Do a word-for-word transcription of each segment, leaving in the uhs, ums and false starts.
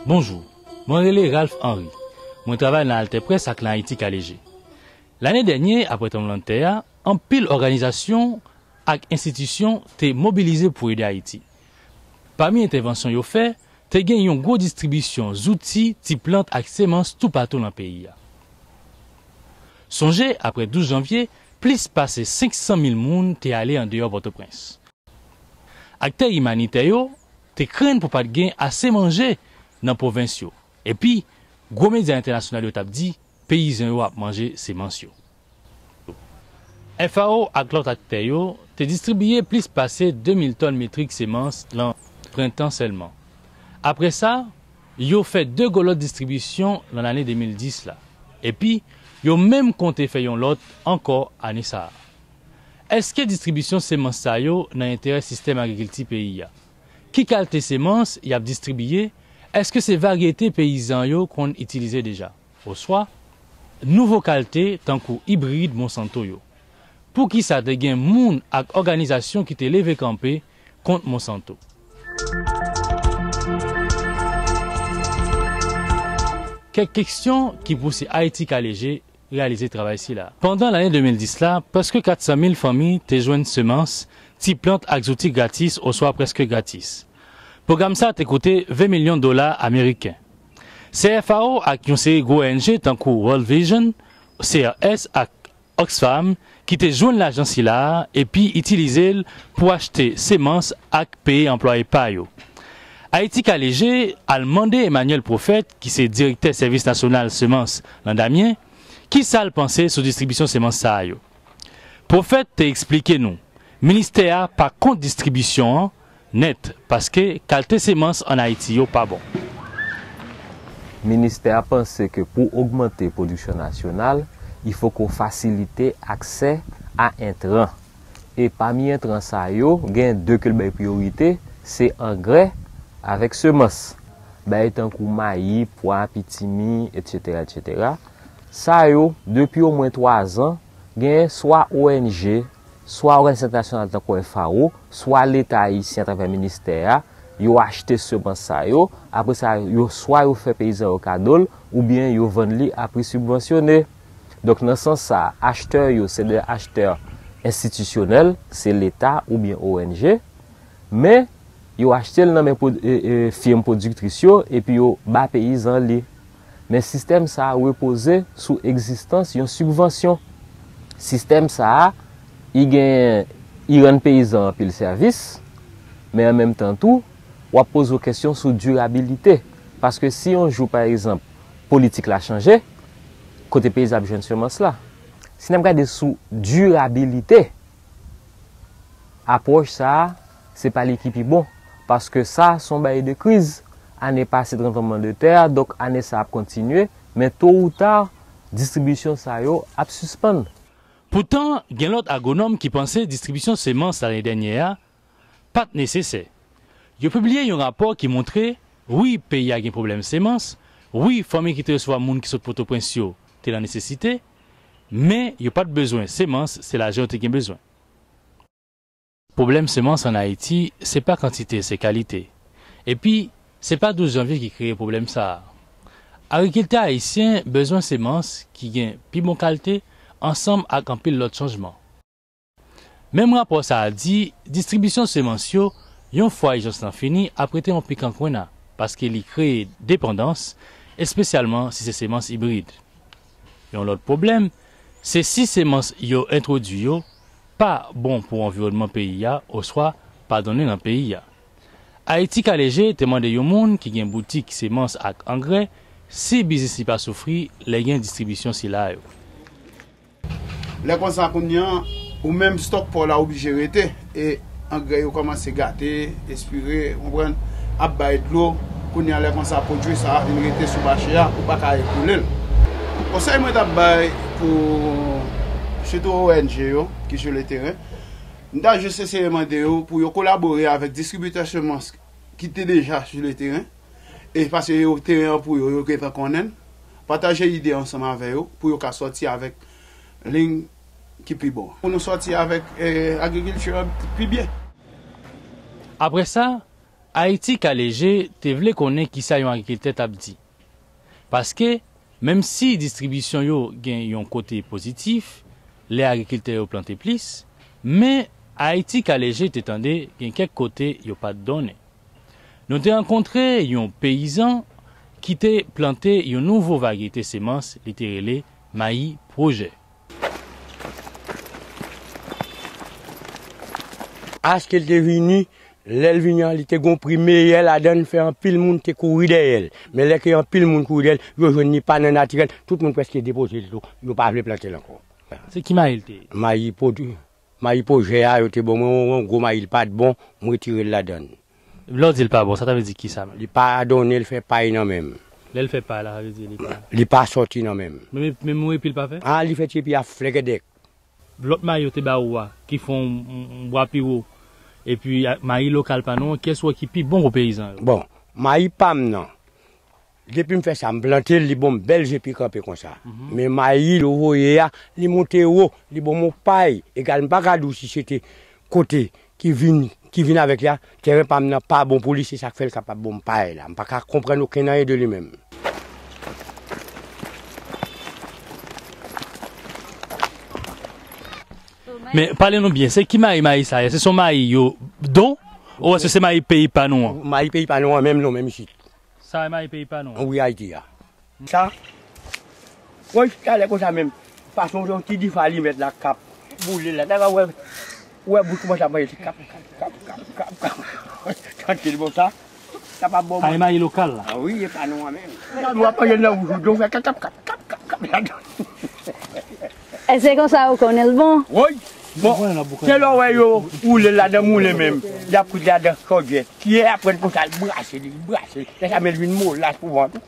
Bonjou, mwen rele Ralph Henry. Mwen travay nan Altèprès ak nan Ayiti Ka Leje. Lane dènye, apre tranblemanntè a, anpil òganizasyon ak enstitisyon te mobilize pou ede Ayiti. Pami entèvansyon yo fè, te gen yon gwo distribisyon zouti, ti plant ak semans toupatou nan peyi a. Sonje, apre douz janvye, plis pase senk san mil moun te ale andeyò Pòtoprens. Aktè imanitè yo te krenn pou pa t gen ase manje nan pwovens yo. Epi, gwo medya entènasyonal yo t ap di peyizan yo ap manje semans yo. F A O ak lòt aktè yo te distribiye plis pase de mil tòn metrik semans lan prentan sèlman. Apre sa, yo fè de gwo lòt distribisyon lan lane de mil dis la. Epi, yo menm konte fè yon lòt ankò ane sa a. Èske distribisyon semans sa yo nan enterè sistèm agrikilti peyi a? Ki kalite semans y ap distribiye? Èske se varyete peyizan yo konn itilize deja? Oswa nouvo kalite tankou ibrid Monsanto yo? Poukisa te gen moun ak òganizasyon ki te leve kanpe kont Monsanto? Kèk kesyon ki pouse Ayiti Ka Leje reyalize travay sila. Pandan lane de mil dis la, prèske kat san mil fanmi te jwenn semans, ti plant ak zouti gratis oswa prèske gratis. Pwogram sa te koute ven milyon dola ameriken. C F A O ak yon seri gwo O N G tankou World Vision, C R S ak Oxfam ki te jwenn lajan sila a epi itilize l pou achte semans ak peye anplwaye pa yo. Ayiti Ka Leje al mande Emmanuel Prophète, ki se direktè Sèvis Nasyonal Semans lan Damyen, kisa l panse sou distribisyon semans sa a yo. Prophète te eksplike nou, ministè a pa kont distribisyon an nèt paske kalite semans ann Ayiti yo pa bon. Ministè a panse ke pou ogmante pwodiksyon nasyonal, il faut qu'on facilite accès à entran. E pami entran sa yo, gen de ke l bay priyorite, se angrè avèk semans. Bagay tankou mayi, pwa, pitimi, etsetera, etsetera. Sa yo, depi omwen twa zan, gen swa O N G, swa òganizasyon entènasyonal tankou F A O, swa Leta ayisyen atravè ministè a, yo achte semans sa yo. Apre sa, yo swa yo fè peyizan yo kado l, oubyen yo vann li a pri sibvansyone. Donk, nan sans sa a, achtè yo se de achtè enstitisyonèl, se Leta oubyen O N G, men yo achte l nan men pwo- e, e, fim pwodiktris yo epi yo ba peyizan li. Men sistèm sa a repoze sou egzistans yon sibvansyon. Sistèm sa a, li gen, li rann peyizan anpil sèvis, men an menm tan tou, w ap poze w kesyon sou dirabilite. Paske si yon jou, pa egzanp, politik la chanje, kote peyizan ap jwenn semans la? Si n ap gade sou dirabilite, apwòch sa a, se pa li ki pi bon. Paske sa, se yon bagay de kriz. Ane pase, tranblemanntè a, donk ane sa a ap kontinye, men to ou ta, distribisyon sa yo ap sispann. Poutan, gen lòt agwonòm ki panse distribisyon semans lane dènye a pa t nesesè. Yo pibliye yon rapò ki montre, wi, peyi a gen pwoblèm semans, wi, fanmi ki te resevwa moun ki sot Pòtoprens yo te nan nesesite, men yo pa t bezwen semans, se lajan yo te gen bezwen. Pwoblèm semans ann Ayiti, se pa kantite, se kalite. Epi, se pa douz janvye ki kreye pwoblèm sa a. Agrikiltè ayisyen bezwen semans ki gen pi bon kalite ansanm ak anpil lòt chanjman. Menm rapò sa a di, distribisyon semans yo, yon fwa ijans lan fini, ap rete yon pik an kwenna, paske li kreye depandans, espesyalman si se semans ibrid. Yon lòt pwoblèm, se si semans yo entwodui yo pa bon pou anviwònman peyi a oswa pa donnen nan peyi a. Ayiti Ka Leje te mande yon moun ki gen boutik semans ak angrè si biznis li pa soufri lè gen distribisyon sila yo. Lè konsa kounye a, ou menm stòk pa w la oblije rete, e angrè yo kòmanse gate, espire, konprann, ap bay dlo, kounye a lè konsa pwodui sa a vin rete sou mache a, ou pa ka ekoule l. Konsèy mwen t ap bay pou sitou O N G yo ki sou le teren, m ta jis eseye mande yo pou yo kolabore avèk distribitè semans ki te deja sou le teren, e paske yo teren an pou yo, yo gentan konnen l, pataje ide ansanm avè yo pou yo ka sòti avèk liy ki pi bon. Pou nou sòti avèk eh, agrikilti an pi byen. Apre sa, Ayiti Kale Je te vle konnen kisa yon agrikiltè t ap di. Paske, menm si distribisyon yo gen yon kote pozitif, lè agrikiltè yo plante plis, men Ayiti Kale Je te tande gen kèk kote yo pa t donnen. Nou te rankontre yon peyizan ki te plante yon nouvo varyete semans, li te rele mayi pwojè. Achte l te vini, lè l vini an, li te gon pri meyè ladan l, fè anpil moun te kouri dèyè l. Men lè ke anpil moun kouri dèyè l, yo jwenn li pa nan natirèl, tout moun prèske depoze l tou, yo pa vle plante l ankò. Se ki mayi l te ye? Mayi pwodui, mayi pwojè a, yo te ban mwen yon gwo mayi, li pa t bon, m retire l ladan l. Lè w di l pa bon, sa ta vle di kisa menm? Li pa donnen, l fè pay nan men m. Lè l fè pay la, sa vle di li pa Li pa sòti nan men m. Menm, menm yon epi l pa fè? A, li fè ti epi a flègèdèk. Lòt mayi yo te ba ou a, ki fè yon, yon, yon bwa pi wo, epi a, mayi lokal pa nou an, kiyès ou wè ki pi bon pou peyizan yo? Bon, mayi pa m nan, depi m fè sa, m plante l, li ban m bèl je pi kanpe konsa. Mhm. Men mayi yo voye a, li monte wo, li ban m yon pay. Egal, m pa ka di w si se te kote ki vin, ki vin avèk li a, tèren pa m nan pa bon pou li, se sa k fè l kapab ban m pay la. M pa ka konprann okenn anyen de li menm. Men, pale nou byen, se ki mayi, mayi sa ye? Se son mayi yo don, ou èske se mayi peyi pa nou an? Mayi peyi pa nou an, menm non, menm isit. Sa e mayi peyi pa nou an? Wi, Ayiti a. Sa, woy, talè konsa menm, fason yon ti dife alimèt la k ap boule la, ta ka wè, wè bouch kòmanse ap manje ti kap, kap, kap, kap, kap, kap. Tande l bon sa, sa pa bon. Sa e mayi lokal la? A wi, e pa nou an menm. Gade w ap manje l nan wouj ou, donk fè kap, kap, kap, kap, kap, kap ladan. Èske konsa ou konnen l bon? Woy, bon, se lè w wè yo woule l ladan moulen menm, y ap kwit ladan chòdyè. Kiyè aprann konsa, l brase li, l brase li. Lè sa menm l vin molas pou vant ou.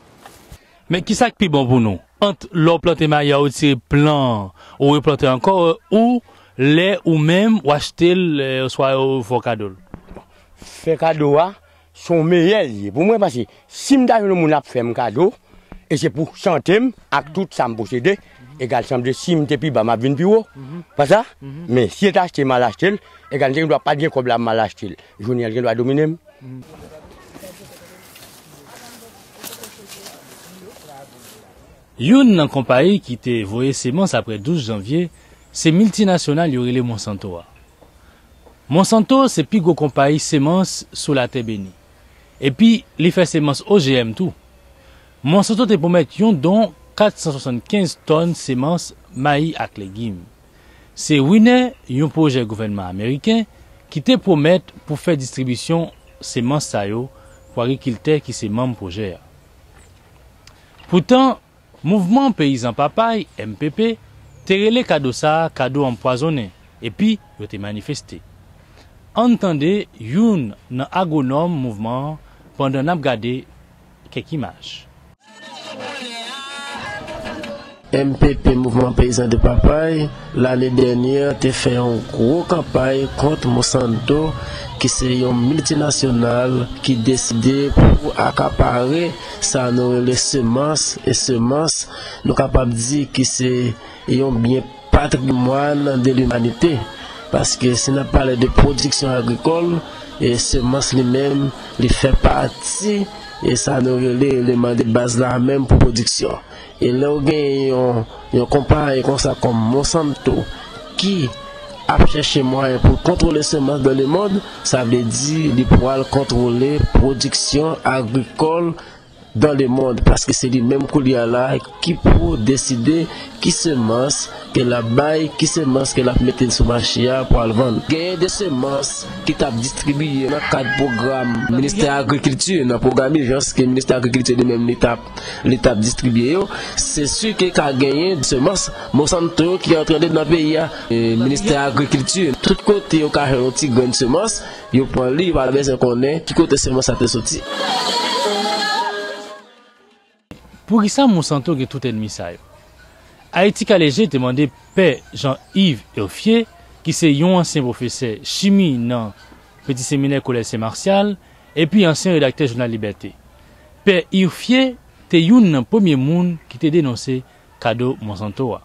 Men kisa k pi bon pou nou? Ant lè w plante mayi a, ou tire plan an, ou replante ankò, ou lè ou menm, ou achte l, eh, oswa yo fè w kado l? Fè kado a, se yon meyè l ye pou mwen, paske si m ta jwenn yon moun ap fè m kado, e se pou chante m ak tout sa m posede, egal sanble si m te pi ba, m ap vin pi wo. Pa sa? Men si e t achte m al achte l, egal m te gen dwa pa t gen kòb la, m al achte l. Jodi a, l gen dwa domine m. Youn nan konpayi ki te voye semans apre douz janvye, se miltinasyonal yo rele Monsanto a. Monsanto se pi gwo konpayi semans sou latè beni. Epi, li fè semans O G M tou. Monsanto te pwomèt yon don kat san swasannkenz tòn semans mayi ak legim. Se Winner, yon pwojè gouvènman ameriken, ki te pwomèt pou fè distribisyon semans sa yo pou agrikiltè ki se manm pwojè a. Poutan, mouvman peyizan Papay, M P P, te rele kado sa a kado anpwazonnen, epi yo te manifeste. Ann tande youn nan agwonòm mouvman an pandan n ap gade kèk imaj. M P P, Mouvman Peyizan de Papay, lane dènyè te fè yon gwo kanpay kont Monsanto, ki se yon miltinasyonal ki deside pou akapare sa nou rele semans, e semans, nou kapab di ki se yon byen patrimwàn de limanite. Paske si n ap pale de pwodiksyon agrikòl, e semans li menm, li fè pati e sa nou rele eleman de baz la menm pou pwodiksyon. E lè w gen yon, yon konpayi konsa kòm Monsanto ki ap chèche mwayen pou l kontwole semans dans le monde, sa vle di li pral kontwole pwodiksyon agrikòl dans le monde, paske se li menm koulye a la ki pou deside ki semans ke l ap bay, ki semans ke l ap mete sou mache a pou al vann. Genyen de semans ki t ap distribiye nan kad pwogram Ministè Agrikilti, nan pwogram ijans ke Ministè Agrikilti li menm li t ap, li t ap distribiye yo. Se si ke ka genyen semans Monsanto yo ki antre nan peyi a. E, Ministè Agrikilti, tout kote yo ka jwenn yon ti grenn semans, yo pran li, yo pa bezwen konnen ki kote semans la te soti. Poukisa Monsanto gen tout ènmi sa yo? Ayiti Kale Je te mande Pè Jean Yves Urfié, ki se yon ansyen pwofesè chimi nan Peti Seminè Kolèj Sen Marsyal, epi ansyen redaktè jounal Libète. Pè Urfié te youn nan premye moun ki te denonse kado Monsanto a.